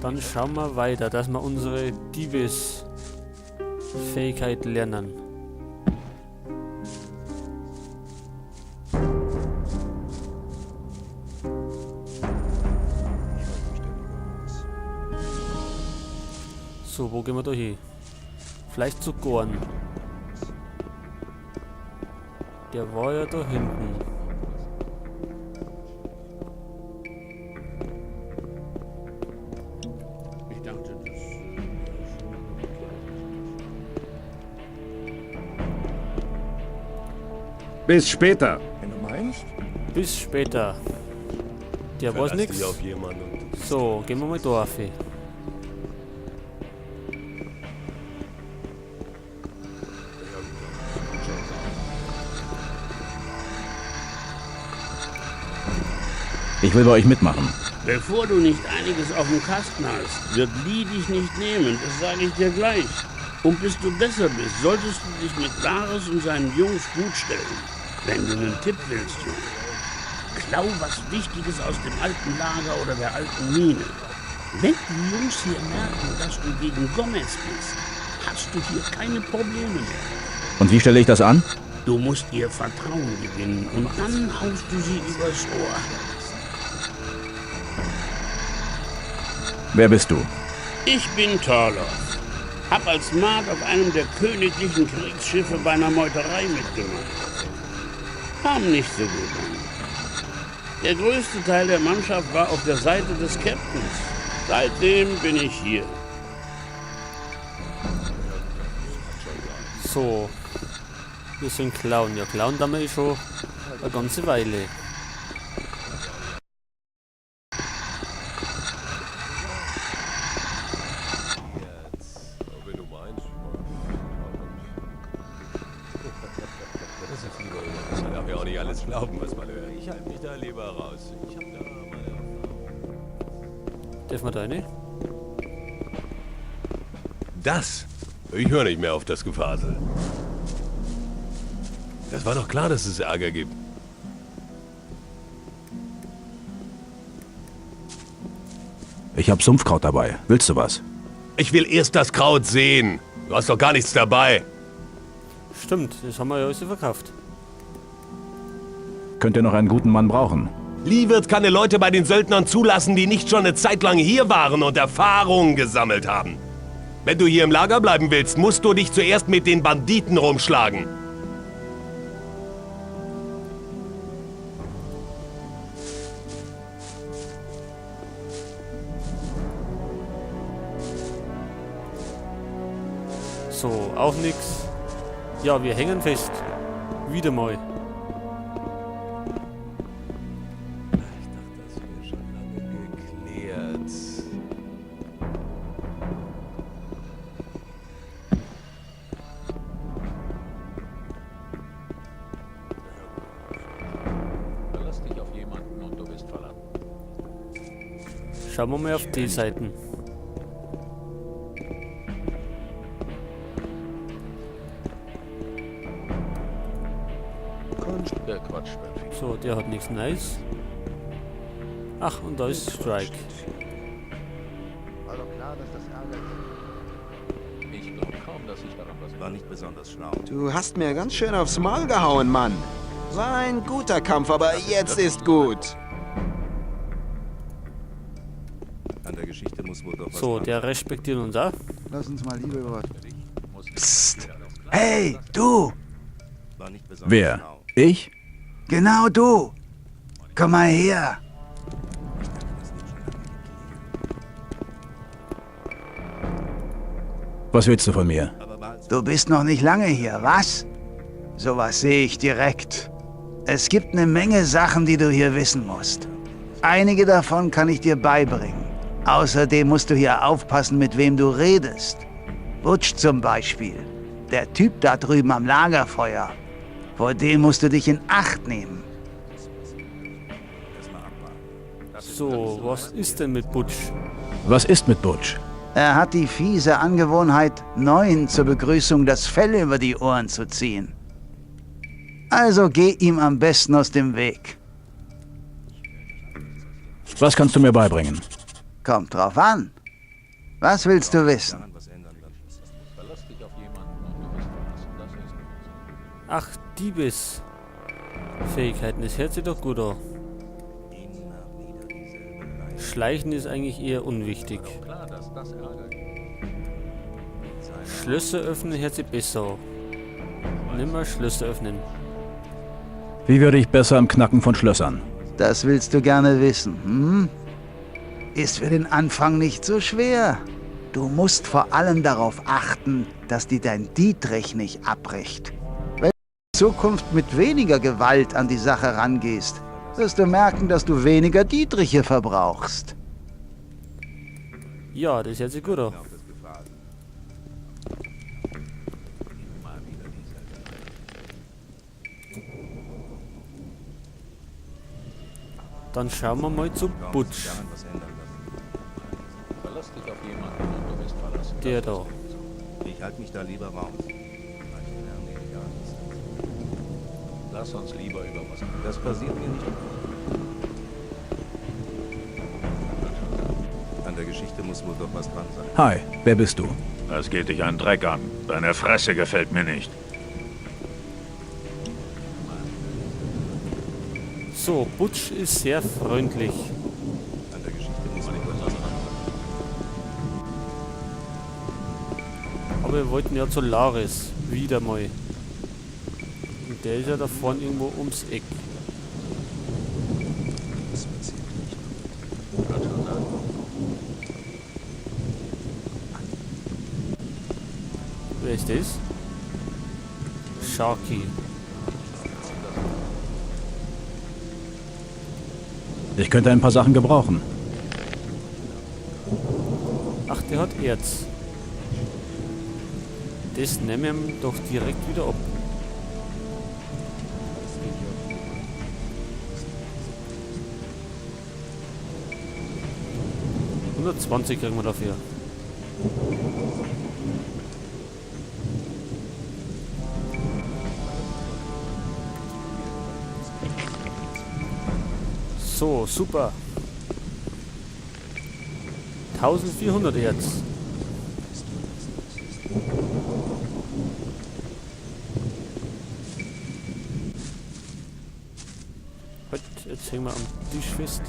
Dann schauen wir weiter, dass wir unsere Diebesfähigkeit lernen. So, wo gehen wir da hin? Vielleicht zu Gorn. Der war ja da hinten. Ich dachte, das. Bis später. Wenn du meinst. Bis später. Der weiß Verlass nix. dich auf jemanden und du bist So, gehen wir mal da auf. Ich will bei euch mitmachen. Bevor du nicht einiges auf dem Kasten hast, wird Lee dich nicht nehmen, das sage ich dir gleich. Und bis du besser bist, solltest du dich mit Lares und seinen Jungs gut stellen. Wenn du einen Tipp willst, Junge. Klau was Wichtiges aus dem alten Lager oder der alten Mine. Wenn die Jungs hier merken, dass du gegen Gomez bist, hast du hier keine Probleme mehr. Und wie stelle ich das an? Du musst ihr Vertrauen gewinnen und dann haust du sie übers Ohr. Wer bist du? Ich bin Torloff. Hab als Maat auf einem der königlichen Kriegsschiffe bei einer Meuterei mitgemacht. Kam nicht so gut an. Der größte Teil der Mannschaft war auf der Seite des Captains. Seitdem bin ich hier. So. Wir sind Clown. Ja, Clown da wir eh schon eine ganze Weile. Jetzt. Wenn du meinst. Das ist lieber über. Man darf ja auch nicht alles glauben, was man hört. Ich halte mich da lieber raus. Ich habe da meine Erfahrung. Dürfen wir da rein? Das? Ich höre nicht mehr auf das Gefasel. Das war doch klar, dass es Ärger gibt. Ich habe Sumpfkraut dabei. Willst du was? Ich will erst das Kraut sehen. Du hast doch gar nichts dabei. Stimmt, das haben wir ja alles verkauft. Könnt ihr noch einen guten Mann brauchen? Lee wird keine Leute bei den Söldnern zulassen, die nicht schon eine Zeit lang hier waren und Erfahrung gesammelt haben. Wenn du hier im Lager bleiben willst, musst du dich zuerst mit den Banditen rumschlagen. So, auch nix. Ja, wir hängen fest. Wieder mal. Ich dachte, das wäre schon lange geklärt. Verlass dich auf jemanden und du bist verlassen. Schauen wir mal auf die Seiten. Der Quatsch wird viel. So, der hat nichts Nice. Ach, und da ist Strike. War doch klar, dass das Ärger gibt. Ich glaube kaum, dass ich daran was War nicht besonders schlau. Du hast mir ganz schön aufs Maul gehauen, Mann. War ein guter Kampf, aber jetzt ist gut. An der Geschichte muss wohl doch was So, dran der respektiert uns auch. Lass uns mal lieber über. Psst. Hey, du! War nicht besonders Wer? schlau. Ich? Genau du! Komm mal her! Was willst du von mir? Du bist noch nicht lange hier, was? Sowas sehe ich direkt. Es gibt eine Menge Sachen, die du hier wissen musst. Einige davon kann ich dir beibringen. Außerdem musst du hier aufpassen, mit wem du redest. Butch zum Beispiel. Der Typ da drüben am Lagerfeuer. Vor dem musst du dich in Acht nehmen. So, was ist denn mit Butch? Was ist mit Butch? Er hat die fiese Angewohnheit, Neuen zur Begrüßung das Fell über die Ohren zu ziehen. Also geh ihm am besten aus dem Weg. Was kannst du mir beibringen? Kommt drauf an. Was willst du wissen? Ach, Diebesfähigkeiten, das hört sich doch gut an. Schleichen ist eigentlich eher unwichtig. Schlösser öffnen hört sich besser an. Nimm mal Schlösser öffnen. Wie würde ich besser im Knacken von Schlössern? Das willst du gerne wissen, hm? Ist für den Anfang nicht so schwer. Du musst vor allem darauf achten, dass dir dein Dietrich nicht abbricht. Wenn du in Zukunft mit weniger Gewalt an die Sache rangehst, wirst du merken, dass du weniger Dietriche verbrauchst. Ja, das hört sich gut an. Dann schauen wir mal zu Butch. Der da. Ich halte mich da lieber raus. Lass uns lieber über was. Das passiert mir nicht. An der Geschichte muss wohl doch was dran sein. Hi, wer bist du? Das geht dich einen Dreck an. Deine Fresse gefällt mir nicht. So, Butch ist sehr freundlich. An der Geschichte muss wohl doch was dran sein. Aber wir wollten ja zu Lares. Wieder mal. Und der ist ja da vorne irgendwo ums Eck. Wer ist das? Sharky. Ich könnte ein paar Sachen gebrauchen. Ach, der hat Erz. Das nehmen wir doch direkt wieder ab. 120 kriegen wir dafür. So, super. 1400 jetzt. Heute, jetzt hängen wir am Tisch fest.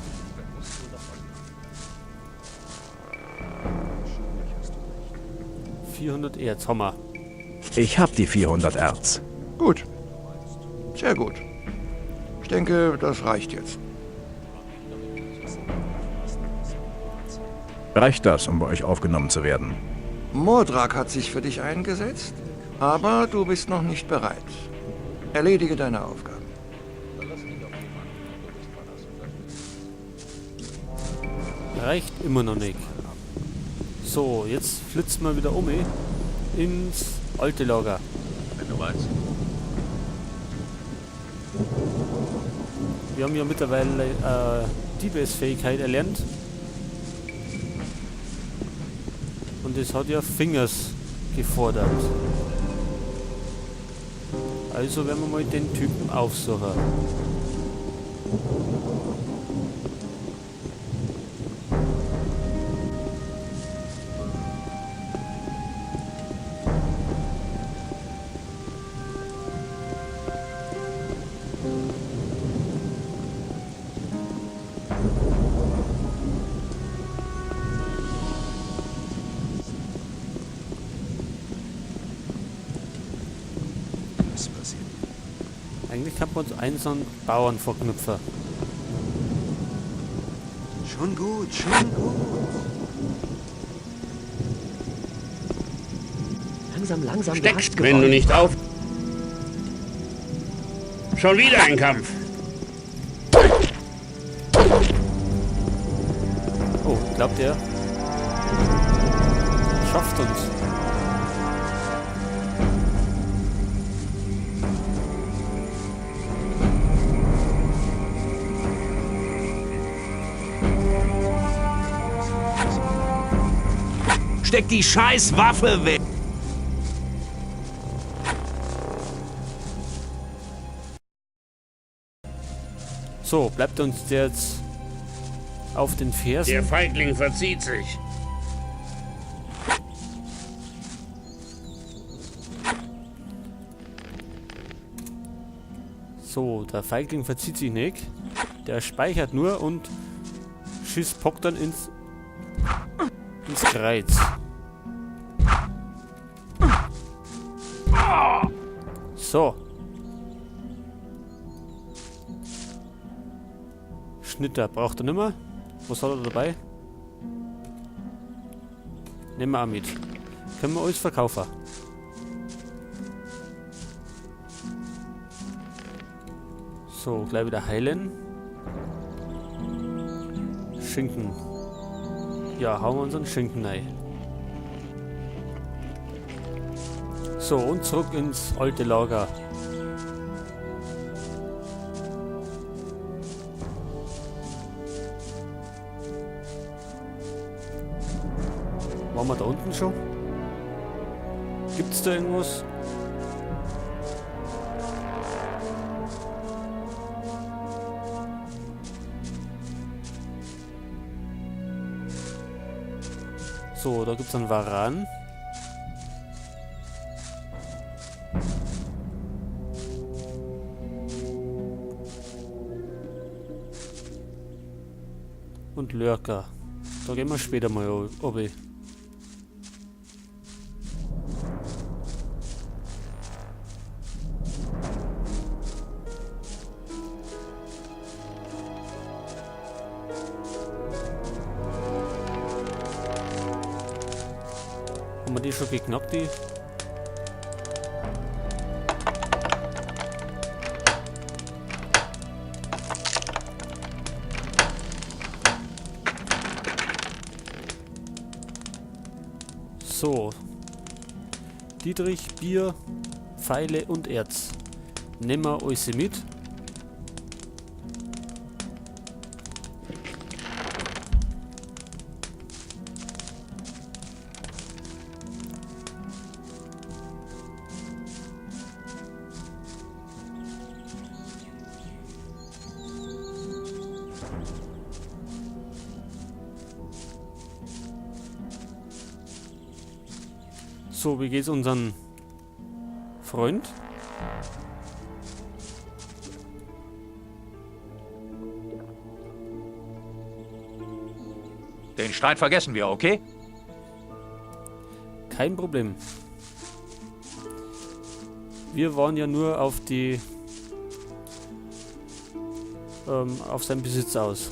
400 Erz haben wir. Ich hab die 400 Erz. Gut. Sehr gut. Ich denke, das reicht jetzt. Reicht das, um bei euch aufgenommen zu werden? Mordrak hat sich für dich eingesetzt, aber du bist noch nicht bereit. Erledige deine Aufgaben. Reicht immer noch nicht. So, jetzt flitzen wir wieder um ins alte Lager. Wenn du meinst. Wir haben ja mittlerweile Diebesfähigkeit erlernt. Und das hat ja Fingers gefordert. Also werden wir mal den Typen aufsuchen. Eigentlich kann man uns einen so einen Bauern verknüpfen. Schon gut, schon gut. Langsam, langsam. Steckst, wenn du nicht auf. Schon wieder ein Kampf. Oh, glaubt er schafft uns. Steck die scheiß Waffe weg! So, bleibt uns der jetzt auf den Fersen? Der Feigling verzieht sich. So, der Feigling verzieht sich nicht. Der speichert nur und schießt Pock dann ins Kreuz. So. Schnitter braucht er nimmer. Was hat er dabei? Nehmen wir auch mit. Können wir alles verkaufen. So, gleich wieder heilen. Schinken. Ja, hauen wir unseren Schinken rein. So, und zurück ins alte Lager. Waren wir da unten schon? Gibt's da irgendwas? So, da gibt's einen Varan. Und Lurker. Da gehen wir später mal obi. Haben wir die schon geknackt, die? So. Dietrich, Bier, Pfeile und Erz. Nehmen wir alles mit. So, wie geht's unserem Freund? Den Streit vergessen wir, okay? Kein Problem. Wir waren ja nur auf die auf seinen Besitz aus.